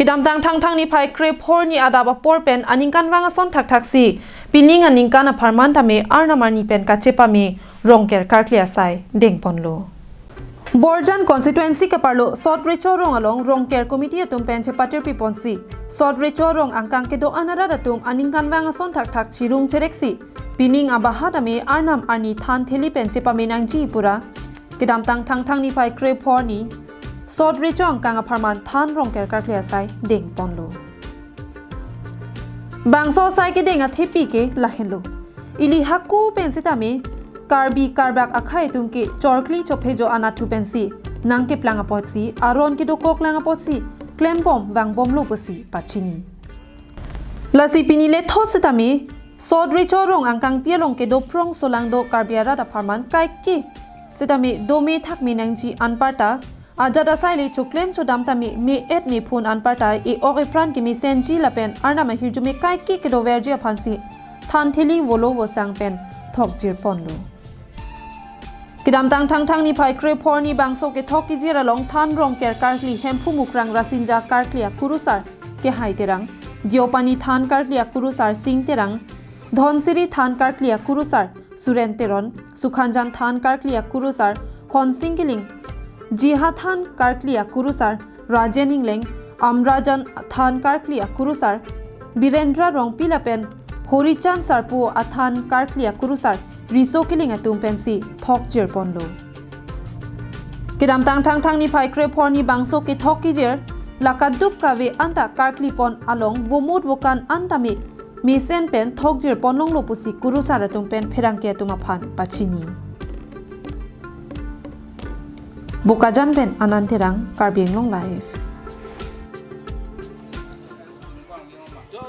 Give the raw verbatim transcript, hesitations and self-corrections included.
Kedamtang Thangthang niphai krephor ni adap apor pen aningkanvang ason thakthaksi pining aningkan apharman tame arnam arni pen kachepame Rongker karkli asai dengponlo. Borjan constituency keparlo Sot Recho Rong along Rongker committee atum pen chepatirpi ponsi Sot Recho Rong angkang kedo-an arat atum aningkanvang ason thakthak chirung chereksi pining abaha tame arnam arni than theli pen chepame nangji pura kedamtang Thangthang niphai krephor ni Sot Recho angkang apharman than Rongker karkli asai dengponlo. Bangso asai kedeng athepi ke lahenlo. Ili hako pen sitame Karbi Karbak akhei atum ke chorkli chophejo anatthu pensi nangkeplang apotsi aron kedokoklang apotsi klembom vangbomlo pusi pachini. Lasi pini lethot sitame Sot Recho Rong angkangpi along kedo prong solang do Karbi arat apharman kaike sitame dome thakme nangji anparta ajat asai le choklem chodam tame me-et mephun anparta e-ok epran kemesenji lapen arnam ahirjume kaike kedoverji aphansi than theli volo vosang pen thokjirponlo. Kedamtang Thangthang niphai krephor ni bangso kethok kejir along than Rongker karkli Hemphu Mukrang Rasinja karkli akurusar Kehai Terang, Deopani than karkli akurusar Sing Terang, Dhonsiri than karkli akurusar Suren Teron, Sukhanjan than karkli akurusar Honsing Kiling, Jiha than karkli akurusar Rajen Ingleng, Amrajan than karkli akurusar Birendra Rongpi lapen Horichan Sarpo athan karkli akurusar Riso Kiling atum pensi thokjirponlo. Kedamtang Thangthang niphai krephor ni bangso kethok kejir la kaduk kave anta karklipon along vomut vokan anta me mesen pen thokjirponlonglo pusi kurusar atum pen pherangke atum aphan pachini. Bokajan pen Anand Terang, Karbi Anglong Live.